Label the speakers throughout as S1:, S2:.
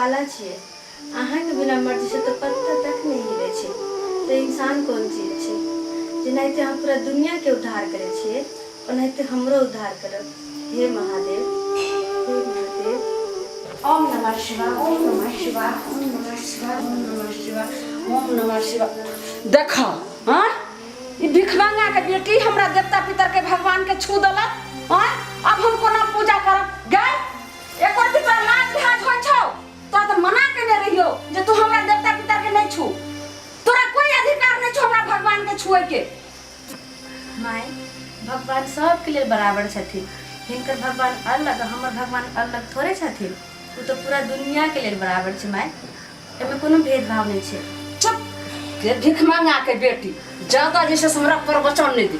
S1: वाला छियै। अहाँके बिना मर्जीसँ तऽ पत्ता तक नहि हिलै छै, तऽ इंसान कोन चीज छै? जेनाहिते अहाँ पूरा दुनियाके उद्धार करै छियै, ओनाहिते हमरो उद्धार करब। हे महादेव, हे महादेव।
S2: ओम नमः शिवाय, ओम नमः शिवाय, ओम नमः शिवाय, ओम नमः शिवाय, ओम नमः शिवाय। देख हाँ, ई भिखमंगा के बेटी हमरा देवता पितर के भगवान के छू देलक। हाँ, अब हम कोना पूजा करब गए? एको रत्ती तोरा लाज लिहाज होइ छौ? तोरा तऽ मना केने रहियो जे तू हमरा देवता पितर के नहीं छू। तोरा कोई अधिकार नहीं छौ हमरा भगवान के छुए के।
S1: माय, भगवान सबके लेल बराबर छथिन। हिनकर भगवान अलग, हमर भगवान अलग थोड़े छथिन। ओ तऽ पूरा दुनियाके लेल बराबर छै माय, एहिमे कोनो भेदभाव नहि छै।
S2: चुप के भिखमंगा के बेटी, ज्यादा जे छै से हमरा प्रवचन नहि दे।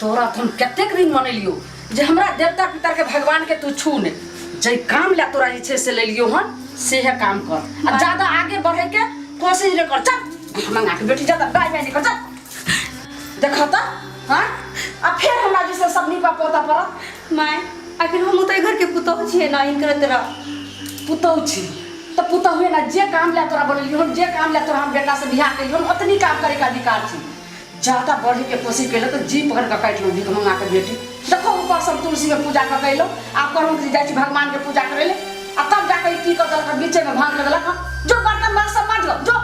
S2: तोरा तऽ हम कतेक दिन मनेलियो जे हमरा देवता पितर के भगवान के तू छू नहि। जै काम ला तोरा जे छै से लेलियो हन सेहे काम कर, आ ज्यादा आगे बढ़े के कोशिश नहि कर। चल भिखमंगा के बेटी, ज्यादा बाय बाय नहि कर। चल देख तऽ हाँ, आ फेर हमरा जे छै सब नीपा पोता पड़त।
S1: माय, आखिर हमहूँ तऽ घर के पुतोहु छियै ने, हिनकर तरह
S2: पुतोहु छी तऽ पुतोहुए ने। जे काम ला तोरा बनेलियो हम, जे काम ला तोरा हम बेटा से बियाह केलियो हम, ओतनी काम करे के अधिकार छी। ज्यादा बढ़े के कोशिश केलो तऽ जी पकड़ के काटि लो भिखमंगा के बेटी। देखो ऊपर सब तुलसी में पूजा कऽ के अयलहुँ, आब कहलहुँ कि जाइ छी भगवान के पूजा करे ले, आ तब जाके ई की कऽ देलक, बीचे में भांग कऽ देलक। जो बर्तन बासन माज लो जो।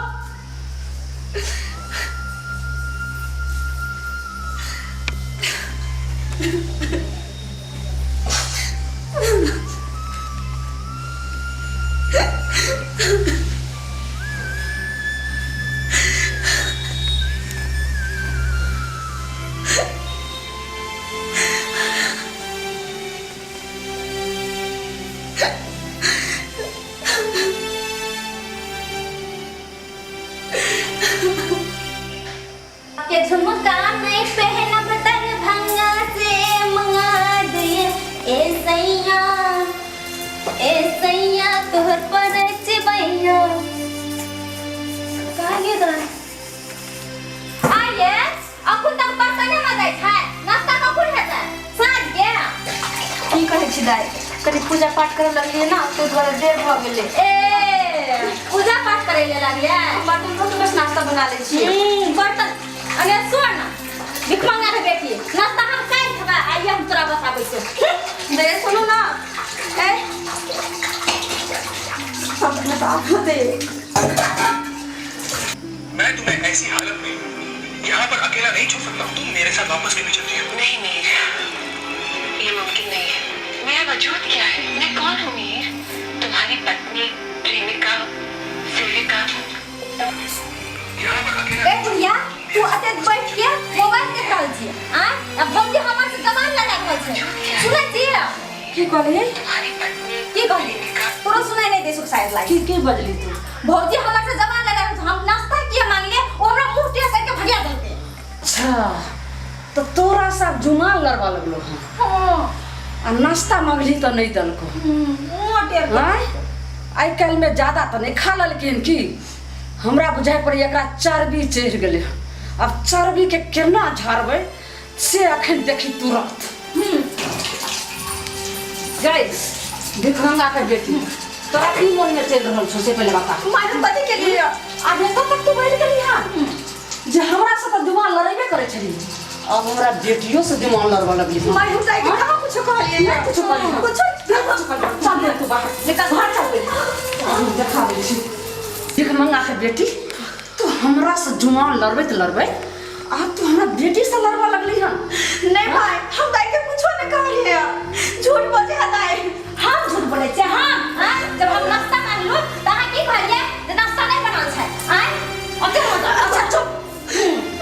S3: के झुमका नहीं पहनब दरभंगा से मंगा दिए ए सैया, ए सैया तोहर पर चिबैया। कहाँ गेल रहे? आइए अखन तक बर्तने मजै छै, नाश्ता कखन हेतै? साँझ के।
S1: की कहै छी दाइ, कनि पूजा पाठ करऽ लगलियै ने, ताहि दुआरे देर भऽ गेलै।
S3: ए पूजा पाठ करै ले लगलियै?
S1: बर्तन धो के बस नाश्ता बना लै छी।
S3: बर्तन अरे सुन ना भिखमंगा रे बेटी, नाश्ता हम काल्हि खेबै, आइए हम तोरा बताबै छियौ।
S1: दे सुनू ना, ए सब बता दे।
S4: मैं तुम्हें ऐसी हालत में यहाँ पर अकेला नहीं छोड़ सकता। तुम मेरे साथ वापस क्यों नहीं चलती हो?
S5: नहीं मीर, ये मुमकिन नहीं है। मेरा वजूद क्या है? मैं कौन हूँ मीर? तुम्हारी पत्नी, प्रेमिका, सेविका।
S4: यहाँ पर अकेला
S3: ए बुढ़िया, तू अते बैठ के मोबाइल देख रहल छी आ? आ भौजी हमर से जबान लगा रहल छै, सुनै छी?
S2: की कहली?
S5: तुम्हारी पत्नी,
S3: की कहली? तोरो सुनाई नहीं दे शायद लागी।
S2: की की बजली तू?
S3: भौजी हमर से जबान लगा रहल छै, हम नाश्ता किया मांगलिए, ओ हमरा मुंह टेढ़ करके भगिया देलकै।
S2: अच्छा तो तोरा साथ जुमान लड़वा लगलो हन।
S3: हाँ।
S2: आ नाश्ता मांगली तो नहीं देलको।
S3: मुंह टेढ़ कर।
S2: आँय? आइ काल्हि में ज्यादा तऽ नहीं खा लेलखिन की? हमरा बुझाइ पड़ैए एकरा चर्बी चढ़ि गेलै हन। आब चर्बीके केना झाड़बै से अखन देखी तुरंत। गई भिखमंगा के बेटी, तोरा की मन में चलि रहल छौ से पहिले बता।
S1: माय, हम कथी केलियै?
S2: आब एतऽ तक तू बढ़ि गेली हन जे हमरा से तऽ जुबान लड़ेबे करै छली, अब हमरा बेटियो से जुबान लड़बऽ लगली हन।
S1: माय, हम जाके कहाँ कुछो कहलियै?
S2: नहि कुछो कहलियै।
S1: कुछो
S2: नहि कुछो कहलियै। चल दे तू बाहर निकल, घर चल दे, हम देखा दै छी। भिखमंगा के बेटी, तू हमरा से जुबान लड़बैत लड़बैत आब तू हमरा बेटी से लड़बऽ लगली हन।
S1: नहीं भाई, हम दाई के कुछो नहीं कहलियै, झूठ बजे है दाई।
S3: हम झूठ बोलै छियै? हम आँय? जब हम नाश्ता मांगलू तऽ अहाँ की कहलियै जे नाश्ता नहि बनल छै? आँय, ओते मजा।
S2: अच्छा चुप,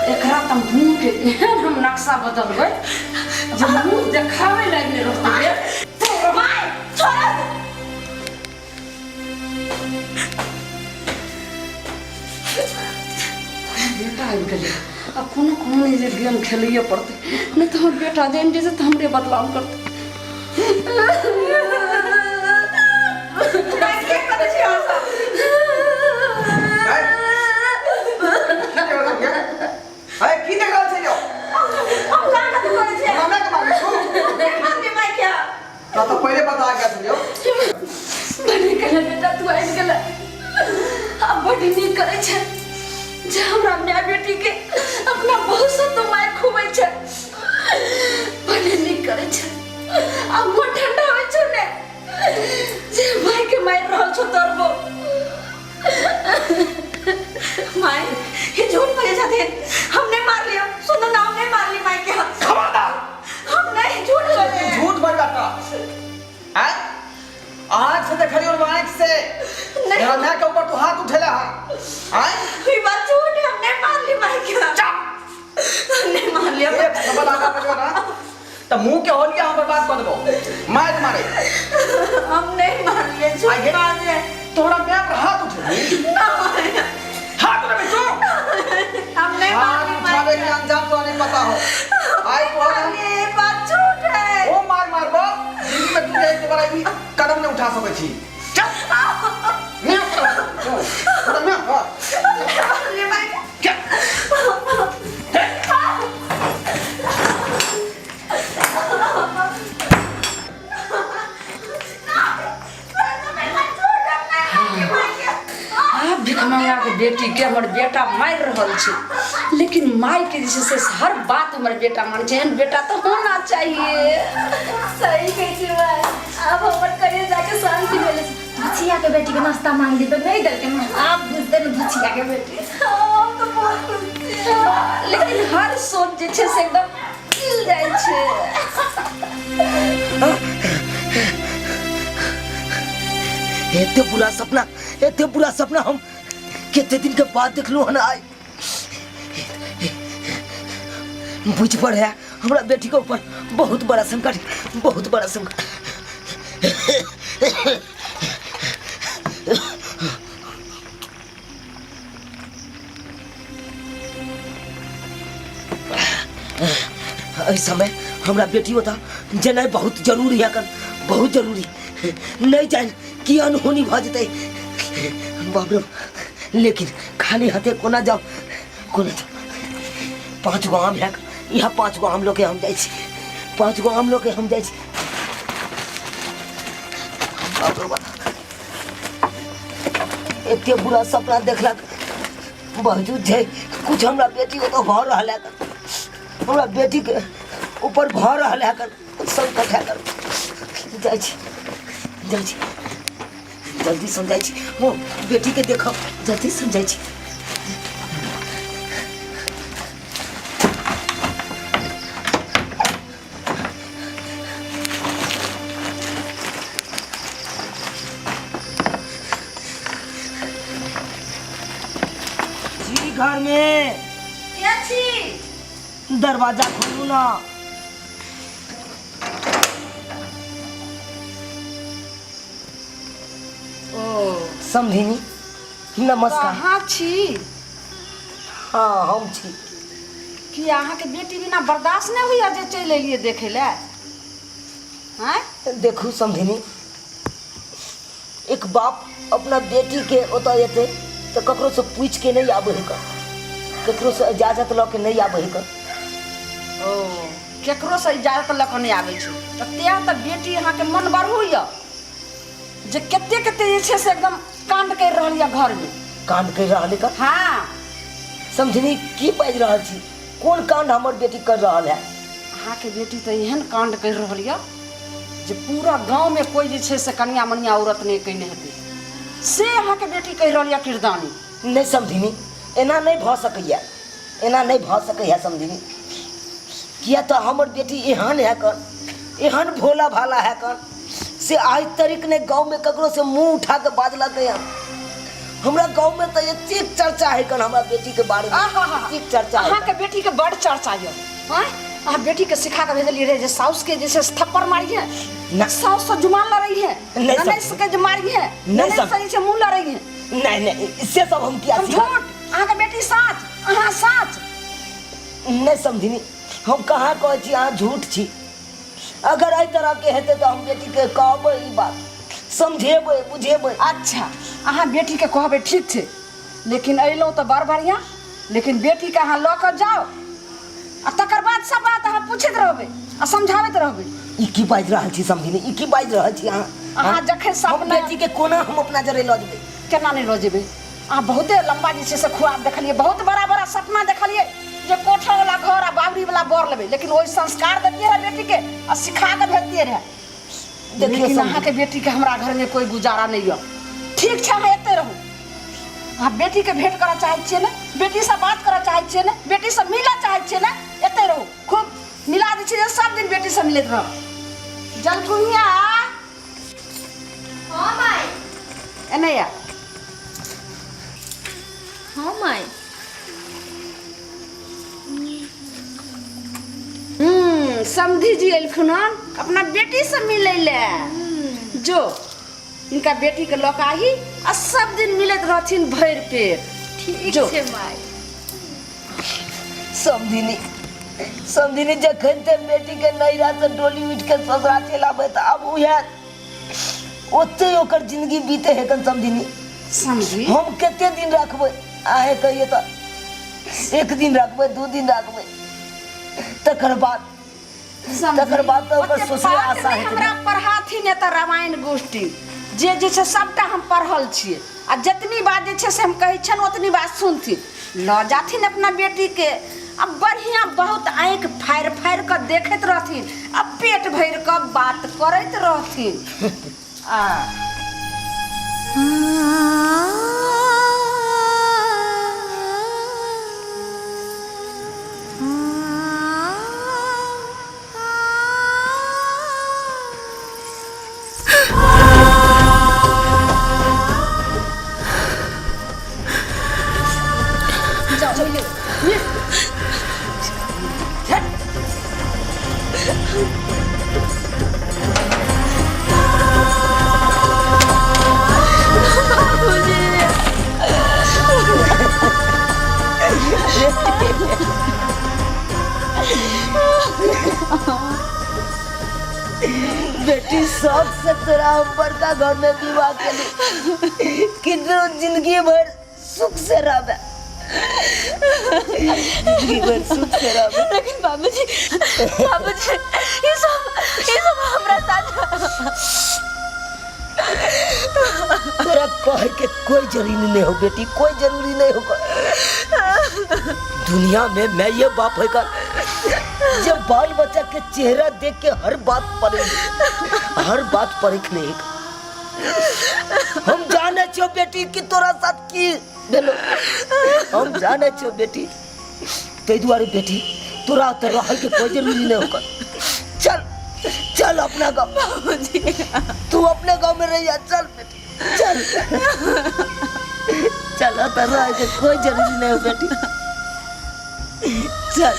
S2: एकरा तऽ मुँह के एहन हम नक्शा बदलबै जे मुँह देखाबै लायक नहि रहतै रे।
S3: माय छोड़ो।
S2: बेटा आबि गेलै, आब कोनो कोनो नहि जे गेम खेलैए पड़तै, नहि तऽ हमर बेटा जानि जेतै तऽ हमरे बदनाम करतै।
S6: अरे की देख रहल छै यौ?
S1: हम कहाँ कथी करै छियै?
S6: हमरा के मारै छौ?
S1: मारने माय के।
S6: तो पहिले बता गेल छलियौ।
S2: बनी गेलै बेटा, तू आबि गेलै। छै जे हमरा माय बेटी के अपना बहुत से तो मार खुबै छै, भले नीक करै छै। आ मन ठंडा होइ छौ ने जे माय के मारि रहल छौ तोर बो।
S3: माय, ये झूठ बजे छथिन, हम नहीं मार लियो। सुनो ना, हम नहीं मार ली माय के। हम
S6: खबरदार,
S3: हम नहीं झूठ बोले हैं।
S6: झूठ बजला का हैं? आँख से देखलियो और आँख से
S3: नहीं।
S6: मेरा माय के ऊपर तू हाथ उठेला है, हैं?
S3: ये बात झूठ है, हम नहीं मार ली माय के।
S6: चुप।
S3: हम नहीं मार लिया।
S6: एक शब्द आगा बजवा ना त मुंह के होलिया हम बर्बाद कर देबो मार मारे।
S3: हम नहीं मार लिए, झूठ
S6: आगे।
S3: बात है।
S6: तोरा माय पर हाथ उठेली?
S3: ना मारे।
S6: हाथ उठेबे तू?
S3: हम नहीं मार
S6: हाथ
S3: ली
S6: उठावे
S3: माय
S6: के
S3: के।
S6: अंजाम तो नहीं पता हो आई
S3: मार
S6: को।
S3: लिए, ये बात झूठ है।
S6: ओ मार मारबो, जिंदगी में तू एक दोबारा ई कदम नहीं उठा सकै छी। चल मैं तोरा मैं, हाँ।
S3: हम नहीं मार ली माय के।
S6: क्या?
S2: आ भिखमंगा के बेटी के हमर बेटा मारि रहल छै, लेकिन माय के जे छै से हर बात हमर बेटा मान छै। एहन बेटा तऽ होना चाहिए।
S1: सही कहै छी माय, आब हमर करे जाके शांति भेलै।
S3: धुचिया के बेटी के नाश्ता मांगली तो नहीं देलकै ना, आब बुझते न धुचिया के बेटी।
S1: हम तऽ बहुत खुश छी।
S2: लेकिन हर सोच जे छै से एकदम मिल जाइ छै।
S7: एते बुरा सपना, एते बुरा सपना हम कते दिन के बाद देखलहुँ हन आइ। बुझ पड़े है हमरा बेटी के ऊपर बहुत बड़ा संकट, बहुत बड़ा संकट। एहि समय हमरा बेटी ओतऽ जेनाइ बहुत जरूरी है अखन, बहुत जरूरी। नहीं जानि की अनहोनी भऽ जेतै, बाप रे। लेकिन खाली हाथे कोना जाउ, कोना जाउ? 5 गो आम है यहाँ, 5 गो आम लऽ के हम जाइ छी, 5 गो आम लऽ के हम जाइ छी। बाप रे बाप, एते बुरा सपना देखलक बावजूद छै कुछ हमरा बेटी ओतऽ भऽ रहल है, हमरा बेटी के ऊपर भऽ रहल है संकट है। जाइ छी, जाइ छी, जल्दी से जाइ छी, ओ बेटी के देखब, जल्दी से जाइ छी। जी घर में
S2: के छी?
S7: दरवाजा खोलू ना।
S2: ओ
S7: समधिनी, नमस्कार।
S2: अहाँ छी?
S7: हाँ, हम छी।
S2: कि अहाँके बेटी बिना बर्दाश्त नहि होइया जे चलि एलियै देखै लए? आँय?
S7: देखू समधिनी, एक बाप अपना बेटी के ओतऽ एतै तऽ ककरो से पूछि के नहि आबै है, ककरो से इजाजत लऽ के नहि आबै है।
S2: ओ केकरो से इजाजत लऽ कऽ नहि आबै छै तऽ तें तऽ बेटी अहाँके मन बढ़ू यऽ जे कते कते जे छै से एकदम कांड करि रहल यऽ घरमे।
S7: कांड करि रहल है?
S2: हाँ।
S7: समझनी, की बाजि रहल छी? कोन कांड हमर बेटी कर रहल है?
S2: अहाँके बेटी तऽ एहन कांड करि रहल यऽ जे पूरा गाँवमे कोइ जे छै से कनिया मनिया औरत नहि कयने हेतै, से अहाँके बेटी कहि रहल यऽ किरदानी।
S7: नहि समधिनी, एना नहि भऽ सकैए, एना नहि भऽ सकैए समधिनी। किया तऽ हमर बेटी एहन है कन, एहन भोला भाला है कन से आइ तरीक नहि गाँवमे ककरो से मुँह उठा के बाजलक हन। हमरा गाँवमे तऽ एतेक चर्चा है कन हमरा बेटीके बारेमे, एतेक चर्चा है।
S2: अहाँके बेटीके बड़ चर्चा यऽ। आँय, अहाँ बेटीके सिखा के भेजलियै रहै जे साउसके जे छै से थप्पड़ मारिहे
S7: ना।
S2: साउस से जुमान लड़ै है,
S7: नहीं सब।
S2: ननैस के जे मारी है,
S7: नहीं
S2: ननैस
S7: सब।
S2: से जे छै मुँह लड़ै है।
S7: नहीं नहीं, से सब हम किया
S2: हम
S7: सिखा-
S2: झूठ, अहाँके बेटी साच, अहाँ साच।
S7: नहीं समझिनी, हम कहाँ कहै छी अहाँ झूठ छी। अगर एहि तरहके हेतै तऽ हम बेटीके कहबै, ई बात समझेबै बुझेबै।
S2: अच्छा, अहाँ बेटीके कहबै, ठीक छै, लेकिन अयलहुँ तऽ बड़ बढ़िआँ, लेकिन बेटीके अहाँ लऽ कऽ जाउ आ तकर बाद सब बात अहाँ पूछैत रहबै आ समझाबैत रहबै।
S7: ई की बाजि रहल छी समझिनी, ई की बाजि रहल छी अहाँ?
S2: अहाँ जखन
S7: हम
S2: सपना
S7: बेटीके कोना हम अपना जरे लऽ जेबै?
S2: केना नहि लऽ जेबै? अहाँ बहुते लम्बा जे छै से ख्वाब देखलियै, बहुत बड़ा बड़ा सपना देखलियै जे कोठा वाला घर आ बावरी वाला बर लेबै, लेकिन ओहि संस्कार देतियै रहए बेटीके आ सिखा कऽ भेजतियै रहए।
S7: देखियौ
S2: लेकिन
S7: समधी।
S2: अहाँके बेटीके हमरा घरमे कोइ गुजारा नहि यऽ। ठीक छै, अहाँ एतहि रहू। अहाँ बेटीके भेंट करऽ चाहै छियै ने, बेटीसँ बात करऽ चाहै छियै ने, बेटीसँ मिलऽ चाहै छियै ने, एतहि रहू। खूब मिला दै छियै जे सब दिन बेटीसँ मिलैत रहब। जलकुइया।
S3: हाँ माई।
S2: एने आ।
S3: हाँ माई।
S2: समधी जी एलखुन हन अपना बेटी से मिलै ले। जो इनका बेटी के लऽ कऽ आही आ सब दिन मिलैत रहथिन भरि पेट।
S3: ठीक
S2: जो।
S3: छै माई।
S7: समधिनी, समधिनी, जखन ते बेटी के नैहरा से डोली उठि के ससुरा चलि आबै तऽ आब उएह ओते ओकर जिंदगी बीते हेतन समधिनी।
S2: समझी?
S7: हम कते दिन रखबै अहें कहिए तऽ? एक दिन रखबै, 2 दिन रखबै, तकर बाद
S2: समझी?
S7: तकर बाद तऽ ओकर
S2: ओते
S7: सोचले
S2: पाठ
S7: आशा
S2: नहि
S7: हेतै।
S2: हमरा पढ़ाथिन एतऽ रामायण गोष्ठी जे जे छै सबटा हम पढ़ल छियै आ जतनी बात जे छै से हम कहै छियनि ओतनी बात सुनथिन। लऽ जाथिन अपना बेटीके आ बढ़िआँ बहुत आँखि फाड़ि फाड़ि कऽ देखैत रहथिन आ पेट भरि कऽ बात करैत रहथिन। आ
S7: बेटी, शौक से तोरा हम बड़का घर में विवाह केली कि तू जिंदगी भर सुख से रहबे, जिंदगी भर सुख से रहबे।
S1: लेकिन बाबूजी, बाबूजी, ये सब हमरा साथ
S7: तोरा कहे के कोई जरूरी नहीं हो बेटी, कोई जरूरी नहीं हो। दुनिया में मैं ये बाप है का जब बाल बच्चा के चेहरा देख के हर बात पर हर बात परख नहीं। हम जाने छो बेटी कि तोरा साथ की भेलो, हम जाने छो बेटी। तै दुआरे बेटी तोरा तो रहे के कोई जरूरी नहीं होकर। चल चल अपना गाँव, तू अपने गाँव में रही, चल बेटी चल चल, तो रहे के कोई जरूरी नहीं हो बेटी, चल।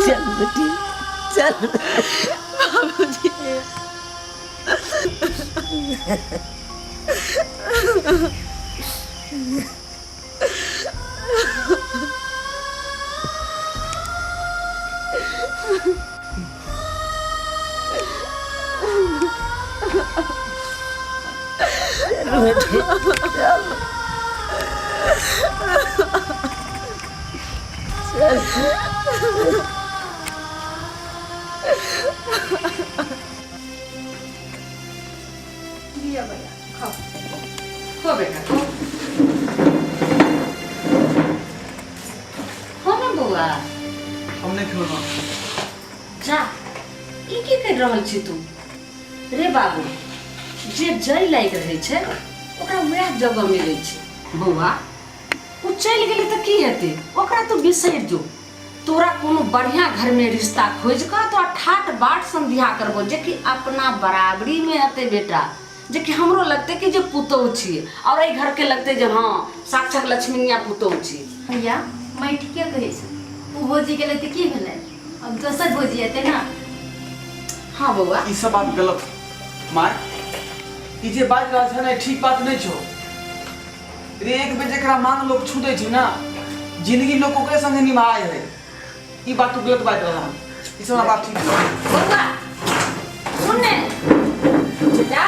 S7: चल बेटी चल।
S1: बाबूजी।
S7: चल बेटी चल चल।
S2: लिअ भैया, खाओ। खो बेटा, खो। खो ने बौआ।
S6: हम नहीं खेलना।
S2: जा, ई की कर रहल छी तू रे बाबू? जे जय लागि रहै छै ओकरा वएह जगह मिलै छै। बौआ, ओ चलि गेलै तऽ की हेतै, ओकरा तू बिसरि जो। तोरा कोनो बढ़िया घर में रिश्ता खोजि कऽ तोरा ठाट बाट सन बियाह करबो जे कि अपना बराबरी में हेतै बेटा, जे कि हमरो लगतै कि जे पुतोहु छी और एहि घर के लगतै जे हँ साक्षात लक्ष्मीनिया पुतोहु छी।
S3: भैया, माय ठीके कहै छै, ओ भौजी गेलै तऽ की भेलै, अब दोसर भौजी एतै ने।
S2: हाँ बौआ।
S6: ई सब बात गलत माय, ई जे बाजि रहल छै ने ठीक बात नहि छौ रे। एक बेर जकरा मान लोग छू दै छै ना, जिंदगी लोग ओकरे संगे निभाए है। ई बात तू गलत बाजि रहल हन, ई सब बात ठीक नहीं।
S2: बौआ सुन ने बेटा,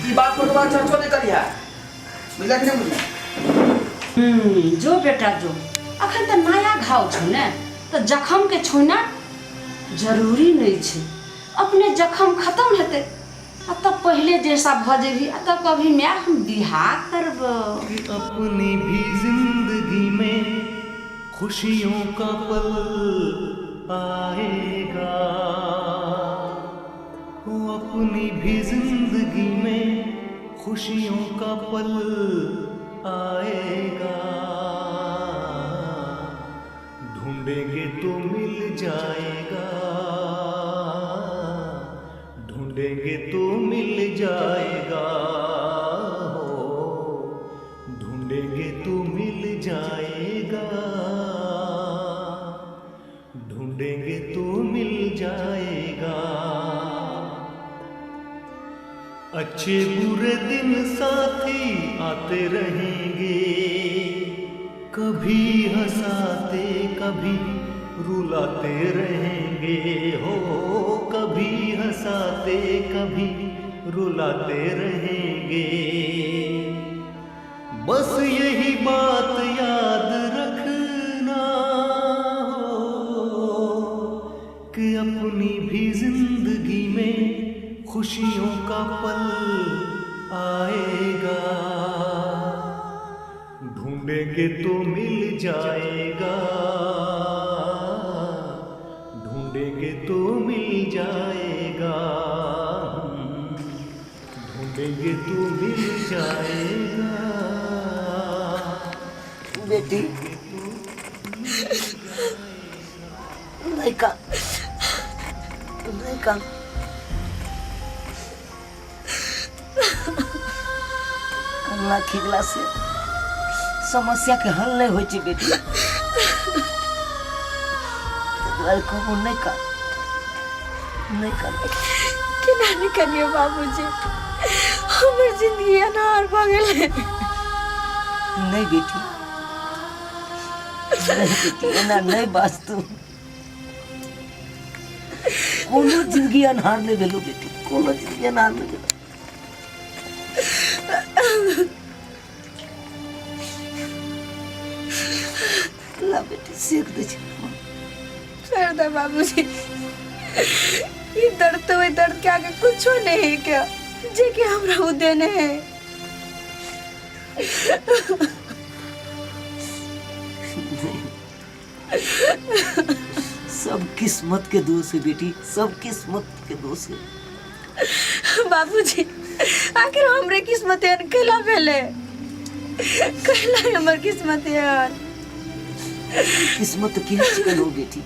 S6: ई बात पर दोबारा चर्चो नहीं करिहा, बुझला कि नहीं बुझला?
S2: जो बेटा जो, अखन तऽ नया घाव छौ ने, तऽ जखमके छूना जरूरी नहि छै। अपने जखम खत्म हेतै आ तब पहिले जैसा भऽ जेबही आ तब कभी माय हम बियाह करबौ।
S8: कि अपनी भी जिंदगी में खुशियों का पल आएगा, वो अपनी भी जिंदगी में खुशियों का पल आएगा, ढूंढेंगे तो मिल जाएगा, ढूंढेंगे तो मिल जाएगा, हो ढूंढेंगे तो मिल जाएगा, ढूंढेंगे तो मिल जाएगा। अच्छे बुरे दिन साथी आते रहेंगे, कभी हंसाते कभी रुलाते रहेंगे, हो कभी हंसाते कभी रुलाते रहेंगे। बस यही बात याद रखना हो कि अपनी भी जिंदगी में खुशियों का पल आएगा, ढूंढेंगे तो मिल जाएगा, ढूंढेंगे तो मिल जाएगा, ढूंढेंगे तो मिल जाएगा।
S7: बेटी नहीं का, नहीं का, कमला खिगला से समस्या के हल नहीं होइ छै बेटी। तै कहू नहीं का, नहीं का।
S1: केना नहि करियौ बाबूजी, हमर जिंदगी अनार भऽ गेलै।
S7: नहीं बेटी, नहीं बेटी, एना नहीं बाज तू। कोनो जिंदगी अन्हार नहीं भेलो बेटी, कोनो जिंदगी अन्हार नहीं भेलो। ला बेटी, सीख दे छी।
S1: छोड़ दे बाबूजी, ई दर्द तो वही दर्द के आगे कुछो नहीं है क्या जे कि हमरा उ देने है।
S7: सब किस्मत के दोष है बेटी, सब किस्मत के दोष है।
S1: बाबूजी, आखिर हमरे किस्मत एहन कैला भेलै? कैला हमर किस्मत एहन?
S7: किस्मत केहन चिकन हो बेटी,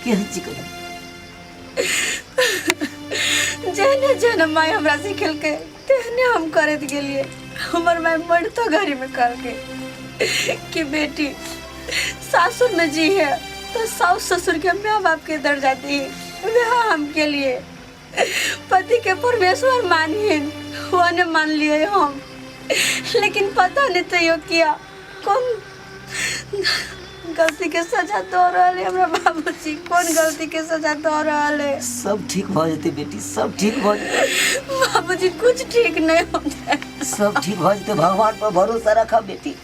S7: केहन चिकन हो।
S1: जेहने जेहने माय हमरा सिखेलकै तेहने हम करैत गेलियै। हमर माय मरतो घड़ी में कहलकै कि बेटी सासुर में जी है तो सास ससुर के माँ बाप के दर्जा दी, वह हम के लिए पति के परमेश्वर मानहीन, वह ने मान लिए हम। लेकिन पता नहीं तो यो किया कौन गलती के सजा दो रहल है हमरा बाबूजी, कौन गलती के सजा दो रहल है?
S7: सब ठीक भ जेतै बेटी, सब ठीक भ जेतै।
S1: बाबूजी कुछ ठीक नहीं होता।
S7: सब ठीक भ जेतै, भगवान पर भरोसा रखा बेटी,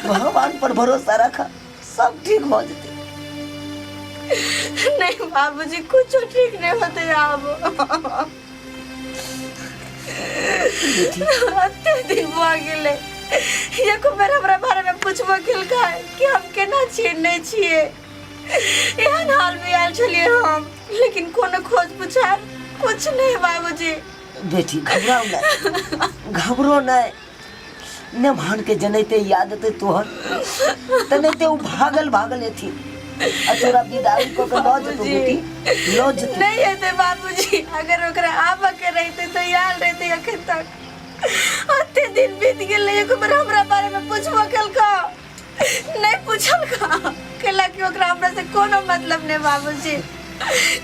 S7: भगवान पर भरोसा रखा, सब ठीक भ जेतै।
S1: नहीं बाबूजी, कुछ ठीक नहीं होते अब।
S7: बेटी
S1: अते दिन भऽ गेलै, एको बेर हमरा बारे में पूछबो केलकै कि हम केना छियै नहि छियै? एहन हाल में आयल छलियै हम, लेकिन कोनो खोज पुछार कुछ नहीं बाबूजी।
S7: बेटी घबराओ नहीं, घबरो नहीं। ने भान के जनैते याद एतै तोहर तनैते उ भागल भागल एथिन आ तोरा विदाई कऽ के लऽ जेतौ बेटी, लऽ जेतौ।
S1: नहीं हेतै बाबूजी, अगर ओकरा आबऽ के रहितै तऽ आयल रहितै अखन तक। अते दिन बीत गेलै, एक बेर हमरा बारे में पूछबो केलको नहीं, पूछलको केला कि ओकरा हमरा से कोनो मतलब नहीं बाबूजी,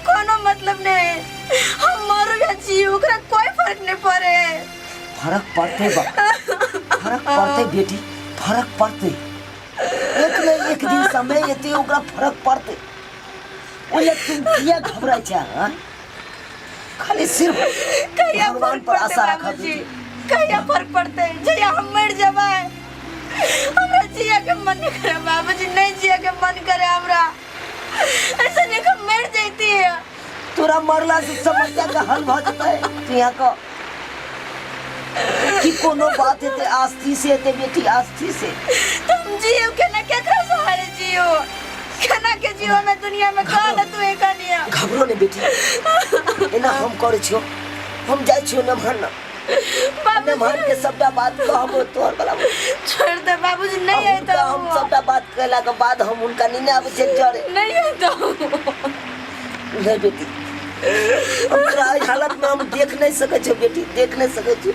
S1: कोनो मतलब नहीं। हम मरू या जी ओकरा कोई फर्क नहीं पड़े।
S7: फर्क पड़ते बा, फर्क पड़ते बेटी, फर्क पड़ते। एक न एक दिन समय एते ओकरा फर्क पड़ते। ओले तुम किया घबराइ छै हाँ? खाली सिर्फ
S1: कहिया
S7: भगवान
S1: फर्क
S7: पर
S1: पड़ते
S7: आशा रखा
S1: बाबूजी?
S7: बेटी।
S1: कहिया फर्क पड़ते? जहिया हम मर जेबै, हमरा जिया के मन नहीं करे बाबूजी, नहीं जिया के मन करे हमरा, ऐसा नहीं कि मर जाती है।
S7: तोरा मरला से समस्या का हल भऽ जेतै? तू यहाँ का कि कोनो बात हेतै, आस्थी से हेतै बेटी, आस्थी से।
S1: तुम जियो केना, केकरा सहारे जियो, केना के जियो में दुनिया में कौन है तू एक अनिया।
S7: घबरो ने बेटी, एना हम करै छियो, हम जाइ छियो नमहर न, नमहर के सबटा बात कहबो तोहर बला।
S1: छोड़ दे बाबूजी, नहीं है
S7: हुनका
S1: तो
S7: हम सबटा बात कहला के बाद हम हुनका नहीं आबै छै जरे।
S1: नहीं है तो
S7: नहीं बेटी, हम तोरा एहि हालत में हम देख नहीं सकै छियो बेटी, देख नहीं सकै छियो।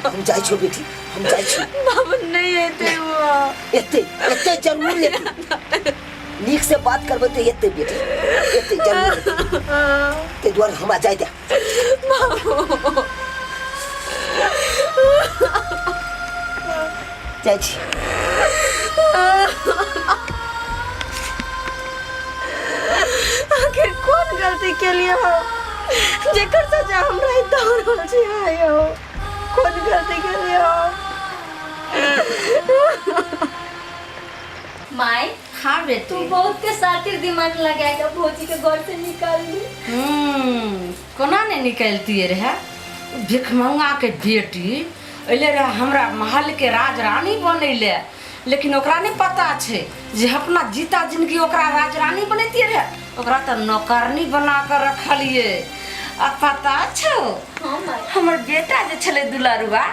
S7: हम जाइ छियो बेटी, हम जाइ छियो।
S1: बाबू नहीं एते वो।
S7: एते, एते जरूर एते, नीक से बात करबै तऽ एते बेटी, एते जरूर एते। ताहि दुआरे हमरा जाय दे। जाइ छी।
S1: आखिर कौन गलती के लिए हम जेकर सजा हमरा ही दऽ रहल छी आइ हो, कौन गलती के लिए हम?
S3: माय।
S2: हाँ बेटी।
S3: तू बहुत के सातिर दिमाग लगा के भौजी के घर से निकाल ली।
S2: कोना नहीं निकलती रहे भिखमंगा के बेटी, अइले रहे हमरा महल के राज रानी बनैले, लेकिन ओकरा नहीं पता छै जे अपना जीता जिंदगी ओकरा राज रानी बनैतियै रहे, ओकरा तऽ नौकरनी बना कऽ रखलियै। आ पता छौ, हमर बेटा जे छलै दुलरुआ,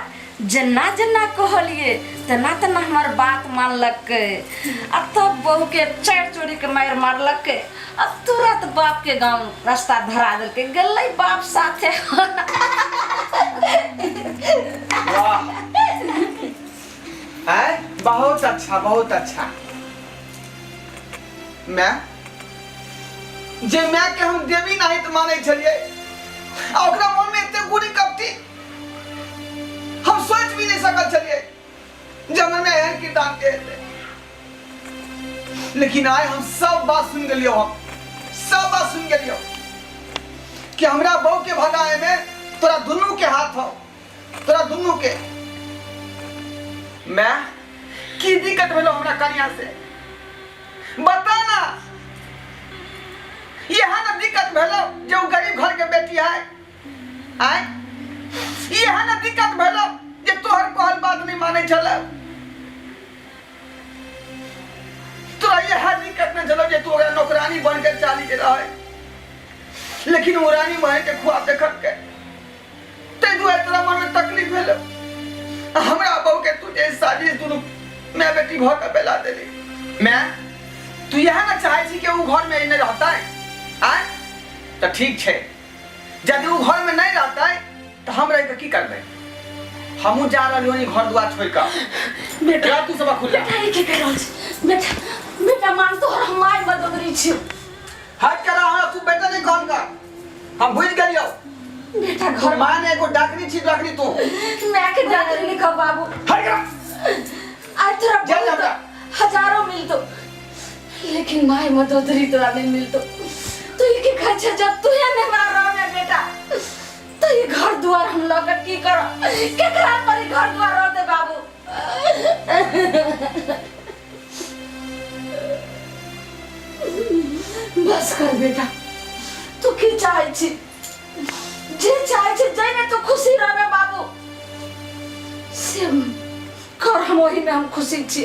S2: जेना जेना कहलियै तेना तेना हमर बात मानलकै, आ तब बहूके चारि चोरीके मारि मारलकै आ तुरंत बाप के गांव रास्ता धरा देलकै, गेलै बाप साथे।
S6: वाह है, बहुत अच्छा, बहुत अच्छा। मैं जे मैं के हम देवी नहीं तो मानै छलियै, आ ओकरा मन में एते गुड़ी कपटी हम सोच भी नहीं सकल छलियै जे हमर में एहन किरदार के हेतै। लेकिन आइ हम सब बात सुन गेलियौ, हम सब बात सुन गेलियौ कि हमरा बहू के भगाए में तोरा दुनू के हाथ हो, तोरा दुनू के। मैं की दिक्कत भेलो हमरा कनिया से बता ना? यह ना दिक्कत भेलो जे उ गरीब घर के बेटी है, आय यह ना दिक्कत भेलो जे तोहर कहल बात नहीं माने छल? तोरा यह दिक्कत नहीं छलो जे तू ओकरा नौकरानी बन के चाली के रहे, लेकिन वो रानी महल के ख्वाब देखल के ताहि दुआरे तोरा मन में तकलीफ भेलो। हमरा बहू के तू जे साजिश दुनू मैं बेटी भऽ के बेला देली। मैं तू यह ना चाहे छी कि उ घर में नहीं रहता है, आय तो ठीक छै, यदि उ घर में नहीं रहता है तो हम रह के की करबै? हमहूँ जा रहलियो नी घर दुआर छोड़ के।
S2: बेटा
S6: तू सब खुला।
S2: बेटा ई की कर रहल छी? बेटा, बेटा मान तोहर हम माय मददरी छी।
S6: हट कर हमरा तू बेटा नहीं कहल कर, हम बुझ गेलियो।
S2: बेटा
S6: घर मां ने एगो डाकनी छी, डाकनी तू।
S2: मैं के डाकनी लिखा बाबू।
S6: हट कर।
S2: आज तोरा
S6: जा
S2: बहुत
S6: हमरा।
S2: हजारों मिलतो, लेकिन माय मददरी तोरा नहीं मिलतो। तू ई की खाइ छै जब तू है हमरा रहबे बेटा, तो ये घर द्वार हम लऽ के की करब? केकरा पर ई घर द्वार रहते बाबू? बस कर बेटा, तू की चाहे छी? जे चाहे छी, जाहिमे तू खुशी रहबे बाबू से कर, हम ओही में हम खुशी छी।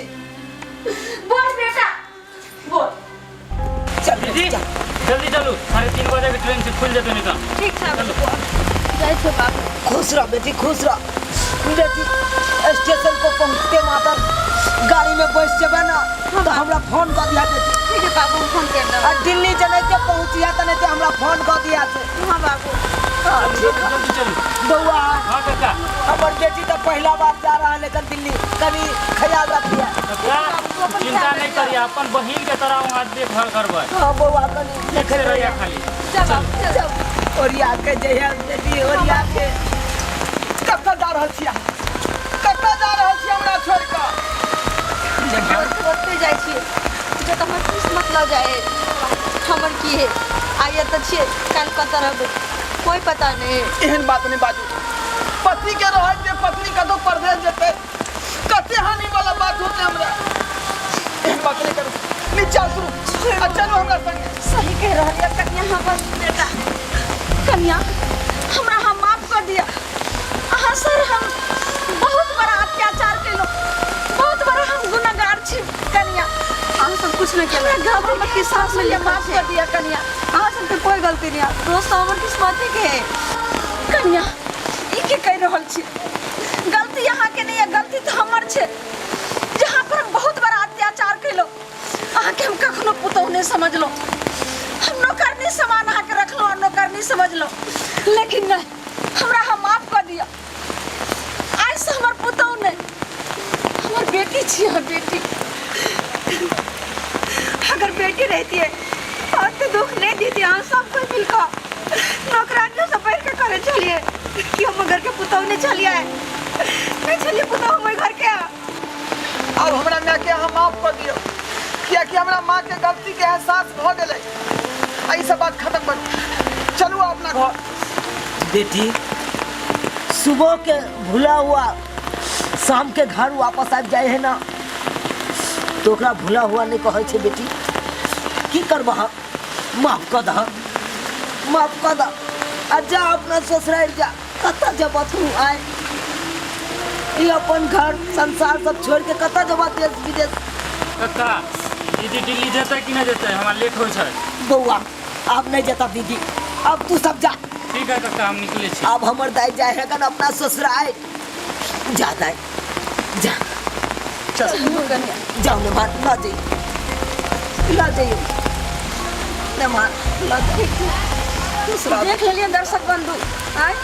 S2: बोल बेटा बोल।
S7: चल
S9: दीदी,
S7: चल।
S9: जल्दी चलू, 3:30 बजे के ट्रेन से खुल जेतै नहीं तो।
S1: ठीक छै जाइ छौ बाबू।
S7: खुश रह बेटी, खुश रह बेटी। स्टेशन पर पहुंचते मातर गाड़ी में बैठ जेबे ना तो हमरा फोन कर दिया बेटी।
S1: ठीक है बाबू, हम फोन कर देब।
S7: आ दिल्ली जनैते पहुंचिया तनैते हमरा फोन कर दिया से।
S1: हाँ बाबू।
S7: हाँ, ठीक है।
S9: जल्दी चलू।
S7: बउआ।
S9: हाँ काका।
S7: हमर बेटी तो पहला बार जा रहा है लेकिन दिल्ली, कभी ख्याल रखिया।
S9: काका, चिंता नहीं करिए, अपन बहिन के तरह वहाँ देखभाल करबै।
S7: हाँ बउआ, कनी
S9: ठीक से रहिया खाली।
S1: चल बाबू, चल।
S7: ओरिया के जइहा बेटी, ओरिया के।
S6: कतऽ जा रहल छी अहाँ? कतऽ जा रहल छी हमरा छोड़ि कऽ?
S1: ओतऽ जाइ छियै जतऽ हमर किस्मत लऽ जाइ। हमर की है, आइ एतऽ छियै, काल्हि कतऽ रहबै कोइ पता नहि।
S6: एहन बात नहि बाजू। पति के रहैत जे पत्नी कतौ परदेश जेतै, कते हानि वाला बात होते हमरा। एहन बात नहीं करू, नीचा उतरू आ चलू हमरा संगे।
S2: सही कह रहल यऽ कनिया, हमर बेटा। कनिया, हमरा अहाँ माफ कर दिअ। अहाँ सर हम बहुत बड़ा अत्याचार केलहुँ, बहुत बड़ा हम गुनाहगार छी कनिया।
S1: अहाँ सब कुछ नहीं केलहुँ।
S2: हमरा गलती
S1: हमर किस्मत में लिखल
S2: माफ
S1: छै।
S2: कर दिअ कनिया।
S1: अहाँ सबके कोई गलती नहीं है, दोस्त तो हमर किस्मते के है।
S2: कनिया, ई की कहि रहल छी? गलती अहाँके नहीं है, गलती तऽ हमर छै, जहाँ पर हम बहुत बड़ा अत्याचार केलहुँ। अहाँके हम कखनो पुतोहु नहि समझलहुँ, हम नौकरनी समान अहाँके रखलहुँ और नौकरनी समझलहुँ, लेकिन नहीं, हमरा अहाँ माफ कऽ दिअ। आइसँ हमर पुतोहु नहि, हमर बेटी छी अहाँ, बेटी।
S1: अगर बेटी रहती है और तो दुख नहीं देती। अहाँ सब कोई मिलकर नौकरानियों से बैठ के करे चलिए कि हम घर के पुतोहु नहीं चलिए, नहीं चलिए पुतोहु हम घर के।
S6: अब हमरा माय के अहाँ माफ कर दियौ, कियाकि हमरा माँ के गलती के एहसास भऽ गेलै। आ ई सब बात खत्म करू, चलू अपना घर।
S7: बेटी, सुबह के भूला हुआ शाम के घर वापस आबि जाए है ना, तो ओकरा भूला हुआ नहीं कहै छै। बेटी, की करबह, माफ कऽ दह, माफ कऽ दह आ जा अपना ससुरारि जा। कतऽ जेबह तू आइ? ई अपन घर संसार सब छोड़ के कतऽ जेबह देश विदेश?
S9: कक्का, दीदी दिल्ली जेतै कि नहि जेतै? हमरा लेट होइ छै।
S7: बौआ, आब नहीं जेता दीदी, अब तू सब जा।
S9: ठीक है कक्का, हम निकले छी।
S7: अब हमर दाई जाए है कन अपना ससुराल। जा दाई जा,
S6: चल
S7: जाओ ने मान, ला जाइयो, ला जाइयो ने मान, ला जाइयो।
S2: देख लेलियै दर्शक बंधु, आँय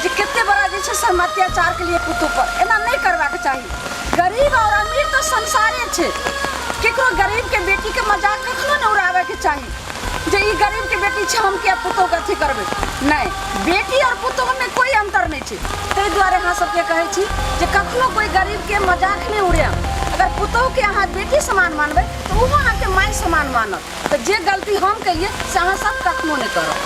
S2: जे कते बड़ा जे छै से हम अत्याचार के लिए पुतोह पर एना नहीं करबाक चाही। गरीब और अमीर तो संसारे छै, केकरो गरीब के बेटी के मजाक कखनो नहीं उड़ावे के चाही जे ई गरीब के बेटी छै हम किया पुतोह के अथी करबै। नहीं, बेटी और पुतोह में कोई अंतर नहीं छै। ताहि दुआरे अहाँ सबके कहै छी जे कखनो कोई गरीब के मजाक नहीं उड़ायब। अगर पुतोह के अहाँ बेटी समान मानबै तऽ ओहो अहाँके माय समान मानत। तऽ जे गलती हम केलियै से अहाँ सब कखनो नहीं करब।